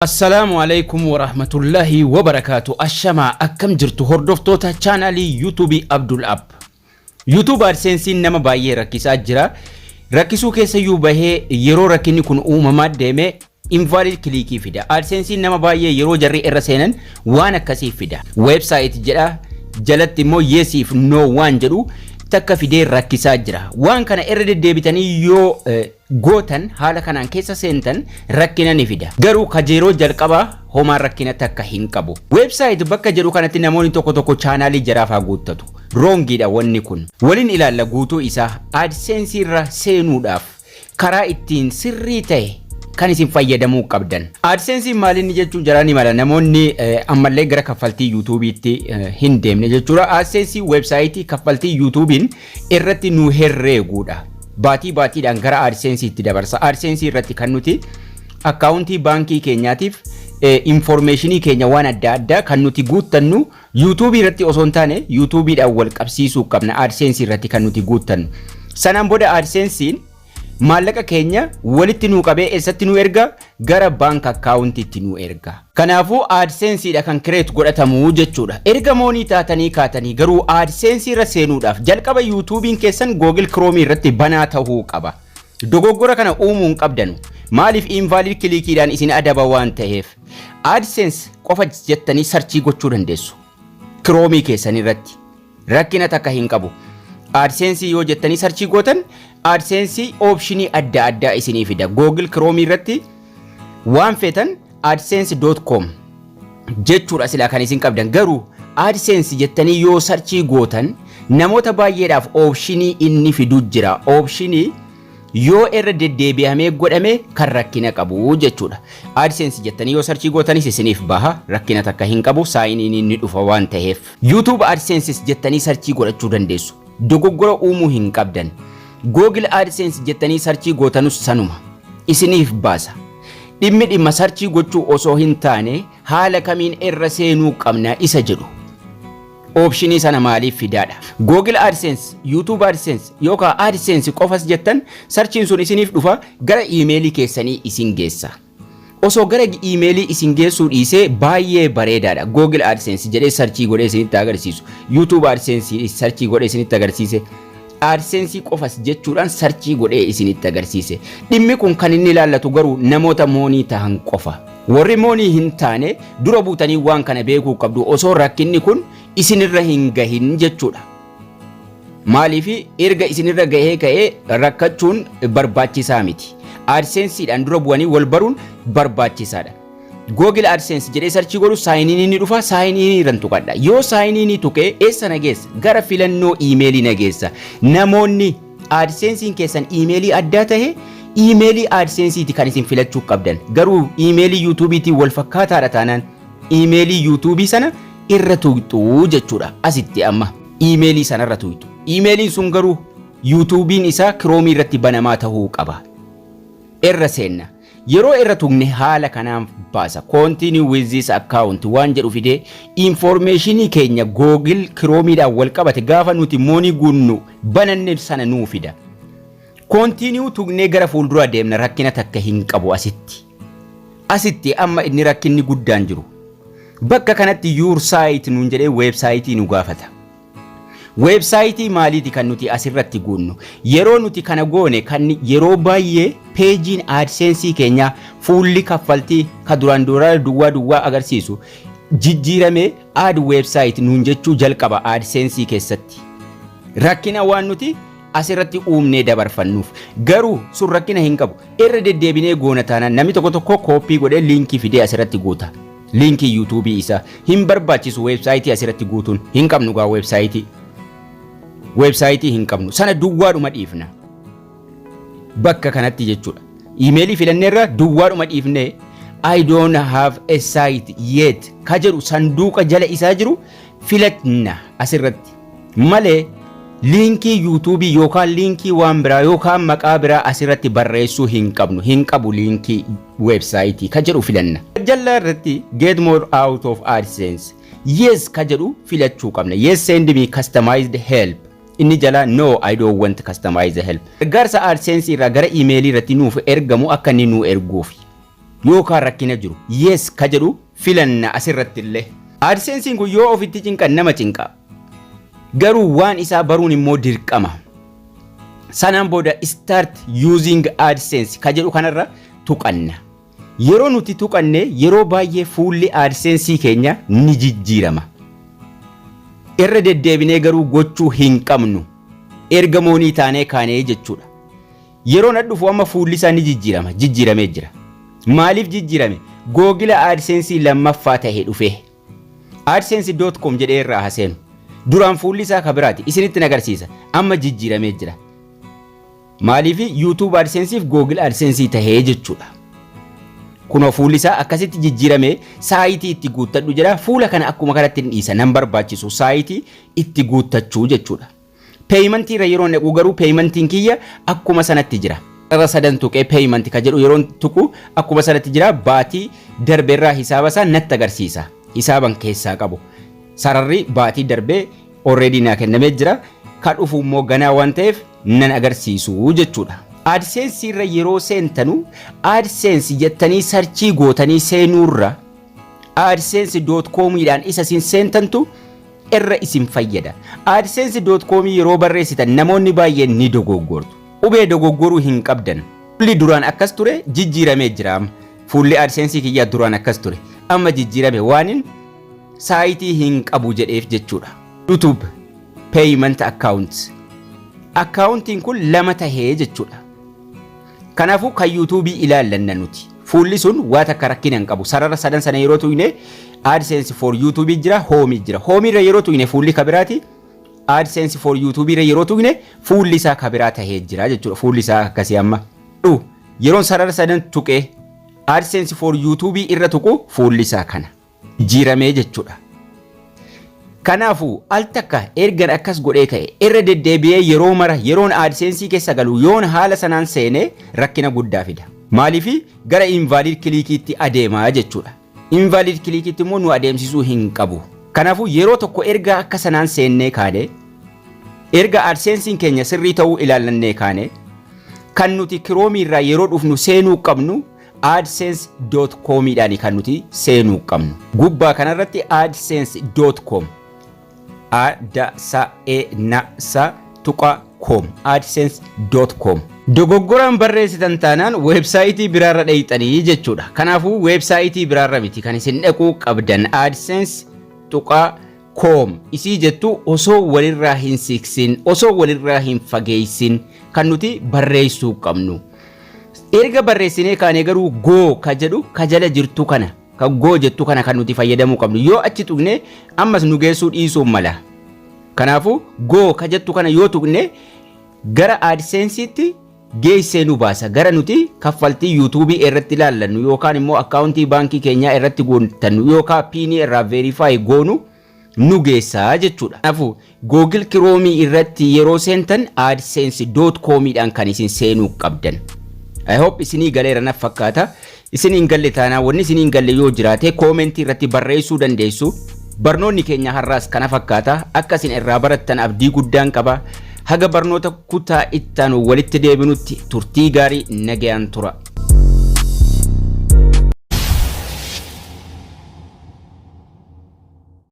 Assalaamu alaikum warahmatullahi wabarakaatu. Ashamaa, akkam jirtu hordoftoota chaanaalii YouTubeii Abdul App? YouTube AdSense'n nama baay'ee rakkisaa jira. Rakkisuu keessayyuu bahee yeroo rakkinni kun uumamaa deeme invalid clickii fida. AdSense'n nama baay'ee yeroo jarri irra seenan waan akkasii fida. Website jedha, jalatti immoo yesiif no waan jedhu takka fidee rakkisaa jira. Waan kana irra deddeebitanii yoo gootan, haala kanaan keessa seentan, rakkina ni fida. Garuu kajeeroo jalqabaa homaan rakkina takka hin qabu. Website bakka jedhu kanatti namoonni tokko tokko chaanaalii jaraaf haa guuttatu. Wrongiidha wanni kun. Waliin ilaalla guutuu isaa. AdSense irra seenuudhaaf karaa ittiin sirrii ta'e kan isin fayyadamuu qabdan. AdSense maalinni jechuun jaraa ni mala, namoonni ammallee gara kaffaltii YouTubeiitti hin deemne jechuudha. AdSense websiteii kaffaltii YouTubeiin irratti nu herreeguudha. Baatii baatiidhaan gara AdSenseetti dabarsa. AdSense irratti kan nuti accountii baankii keenyaatiif informationii keenya waan adda addaa kan nuti guuttannu YouTubeii irratti osoo hin taane, YouTubeiidhaan wal qabsiisuu qabna AdSense irratti kan nuti guuttannu. Sanaan booda AdSense'n maallaqa keenya walitti nuu qabee eessatti nu erga? Gara bank accountiitti nu erga. Kanaafuu AdSenseedha kan create godhatamu jechuudha. Erga money taatanii kaatanii garuu AdSense irra seenuudhaaf jalqaba YouTubeiin keessan Google Chrome irratti banaa ta'uu qaba. Dogoggora kana uumuu hin qabdanu. Maaliif? Invalid clickiidhaan isin adaba waan ta'eef. AdSense qofa jettanii searchii gochuu dandeessu. Chrome keessan irratti. Rakkina takka hin qabu. AdSense yoo jettanii searchii gootan, AdSense optionii adda addaa isinii fida. Google Chrome irratti waan feetan adsense.com jechuudha silaa kan isin qabdan, garuu AdSense jettanii yoo searchii gootan namoota baay'eedhaaf optionii inni fidu jira. Optionii yoo irra deddeebi'amee godhame kan rakkina qabu jechuudha. AdSense jettanii yoo searchii gootanis isiniif baha, rakkina takka hin qabu, sign in inni dhufa waan ta'eef. YouTube AdSense jettanii searchii godhachuu dandeessu. Dogoggora uumuu hin qabdan. Google AdSense jettanii searchii gootanus sanuma isiniif baasa. Dhimmi dhimma searchii gochuu osoo hin taane, haala kamiin irra seenuu qabna isa jedhu. Optionii sana maaliif fidaadha? Google AdSense, YouTube AdSense yookaan AdSense qofas jettan, searchiin sun isiniif dhufa, gara iimeelii keessanii isin geessa. Osoo gara iimeelii isin geessuu dhiisee baay'ee bareedaadha. Google AdSense jedhee searchii godhee isinitti agarsiisu. YouTube AdSense searchii godhee isinitti agarsiise. AdSense qofas jechuudhaan searchii godhee isinitti agarsiise. Dhimmi kun kan inni ilaallatu garuu namoota money tahan qofa. Warri money hin taane dura buutanii waan kana beekuu qabdu osoo rakkinni kun isinirra hin gahin jechuudha. Maaliif? Erga isinirra gahee ka'ee rakkachuun barbaachisaa miti. AdSenseedhaan dura bu'anii wal baruun barbaachisaadha. Google AdSense jedhee searchii godhu, sign in ni dhufa, sign in irran tuqadha. Yoo sign in tuqee eessa na geessa? Gara filannoo iimeelii na geessa. Namoonni AdSensein keessan iimeelii addaa tahe, iimeelii AdSenseeti kan isin filachuu qabdan. Garuu iimeelii YouTubeiitiin wal fakkaataadha taanaan, iimeelii YouTubeii sana irra tuqxuu jechuudha. Asitti amma iimeelii sanarra tuqxu. Iimeeliin sun garuu YouTubeiin isaa Chromeii irratti banamaa ta'uu qaba. Irra seenna. Yeroo irra tuqne haala kanaan baasa. Continue with this account waan jedhu fidee informationii keenya Google Chromeiidhaan wal qabate gaafa nuti money guunnu bananne sana nuu fida. Continue tuqnee gara fuulduraa deemna, rakkina takka hin qabu asitti. Asitti amma inni rakkinni guddaan jiru. Bakka kanatti "your site" nuun jedhee websiteii nu gaafata. Websiteii maaliiti kan nuti asirratti guunnu? Yeroo nuti kana goone, kan yeroo baay'ee pageiin AdSense keenyaa, fuulli kaffaltii ka duraan duraa duwwaa duwwaa agarsiisu jijjiiramee "add website" nuun jechuu jalqaba AdSense keessatti. Rakkina waan nuti asirratti uumnee dabarfannuuf garuu sun rakkina hin qabu. Irra deddeebinee goona taanaan, namni tokko tokko copy godhee linkii fidee asirratti guuta. Linkii YouTubeii isaa hin barbaachisu, websiteii asirratti guutuun hin qabnu gaa websiteii. Websiteii hin qabnu, sana duwwaadhuma dhiifna. Bakka kanatti jechuudha. Iimeelii filanneerra, duwwaadhuma dhiifnee "I don't have a site yet" ka jedhu sanduuqa jala isaa jiru filatna asirratti malee, linkii YouTubeii yookaan linkii waan biraa yookaan maqaa biraa asirratti barreessuu hin qabnu. Hin qabu linkii websiteii ka jedhu filanna. Jala irratti "get more out of AdSense", yes ka jedhu filachuu qabna. "Yes, send me customized help" inni jala, "No, I don't want customized help". Gargaarsa AdSense irraa gara iimeelii irratti nuuf ergamu akka inni nu erguuf. yookaan rakkina jiru yes ka jedhu filanna asirratti illee. AdSensiin kun yoo ofitti cinqan nama cinqa. Garuu waan isaa baruun immoo dirqama. Sanaan booda "Start using AdSense" ka jedhu kanarra tuqanna. Yeroo nuti tuqanne, yeroo baay'ee fuulli AdSensii keenya ni jijjiirama. Irra deddeebinee garuu gochuu hin qabnu. Erga money taanee kaanee jechuudha. Yeroo na dhufu amma fuulli isaa ni jijjiirama. Jijjiiramee jira. Maaliif jijjiirame? Google AdSensii lammaffaa ta'e dhufe. AdSense.com jedhee irraa haseenu. Duraan fuulli isaa ka biraati. Isinitti agarsiisa. Amma jijjiiramee jira. Maaliif? YouTube AdSensiif Google AdSensii tahee jechuudha. Kunoo fuulli isaa akkasitti jijjiiramee saayitii itti guuttadhu jedha. Fuula kana akkuma kanatti hin dhiisa, nan barbaachisu saayitii itti guuttachuu jechuudha. Paymentii irra yeroo naqu garuu paymentiin kiyya akkuma sanatti jira. Irra sadan tuqee payment ka jedhu yeroo tuqu akkuma sanatti jira. Baatii darbeerraa hisaaba isaa natti agarsiisa. Hisaaban keessaa qabu. Sararri baatii darbee already naa kennamee jira. Ka dhufu immoo ganaa waan ta'eef nan agarsiisu jechuudha. AdSense irra yeroo seentanu, AdSense jettanii search gootanii seenuurra AdSense.comiidhaan isa isin seentantu irra isin fayyada. AdSense.com yeroo barreessitan namoonni baay'een ni dogoggortu. Qubee dogoggoruu hin qabdan. Fuulli duraan akkas ture jijjiiramee jira. Fuulli AdSense kiyyaa duraan akkas ture. Amma jijjiirame waanin saayitii hin qabu jedheef jechuudha. YouTube Payment Account. Akkaawuntiin kun lama tahee jechuudha. Kanaafuu kan YouTubeii ilaallanna nuti. Fuulli sun waa takka rakkina hin qabu. Sarara sadan sana yeroo tuyne AdSense for YouTube jira, Home jira. Home irra yeroo tuyne fuulli kabiraati. AdSense for YouTube irra yeroo tuyne fuulli isaa kabiraa tahee jira jechuudha. Fuulli isaa akkasii amma. Yeroon sarara sadan tuqee AdSense for YouTube irra tuqu fuulli isaa kana. Jijjiiramee jechuudha. Kanaafuu al takka ergan akkas godhee ka'e, irra deddeebi'ee yeroo mara yeroon AdSense keessa galu yoon haala sanaan seenee rakkina guddaa fida. Maaliif? Gara invalid clickiitti adeemaa jechuudha. Invalid clickiitti immoo nu adeemsisuu hin qabu. Kanaafuu yeroo tokko erga akka sanaan seennee kaane, erga AdSensiin keenya sirrii ta'uu ilaallannee kaane, kan nuti Chromeii irraa yeroo dhufnu seenuu qabnu adsense.comiidhaan kan nuti seenuu qabnu. Gubbaa kanarratti adsense.com, a d s e n s tuqa com, adsense.com. Dogoggoraan barreessitan taanaan weebsaayitii biraarra dheeyxanii jechuudha. Kanaafuu weebsaayitii biraarra miti kan isin dhaquu qabdan, adsense.com isii jettu osoo walirraa hin siksin, osoo walirraa hin fageessin kan nuti barreessuu qabnu. Erga barreessinee kaanee garuu go ka jedhu ka jala jirtu kana, ka go jettu kana kan nuti fayyadamuu qabnu. Yoo achi tuqne ammas nu geessuu dhiisuu mala. Kanaafuu go ka jettu kana yoo tuqne gara AdSensiitti geessee nu baasa. Gara nuti kaffaltii YouTubeii irratti ilaallannu yookaan immoo akkaawuntii baankii keenyaa irratti guuttannu yookaan PINii irraa verify goonu nu geessaa jechuudha. Kanaafuu Google Chromeii irratti yeroo seentan adsense.comiidhaan kan isin seenuu qabdan. I hope isinii galeera naf fakkaata. Isin hin galle taanaan, wanni isinii hin galle yoo jiraate, commentii irratti barreessuu dandeessu. Barnoonni keenya har'aas kana fakkaata. Akka isin irraa barattan abdii guddaan qaba. Haga barnoota kutaa ittaanu walitti deebinutti turtii gaarii, nagayaan tura.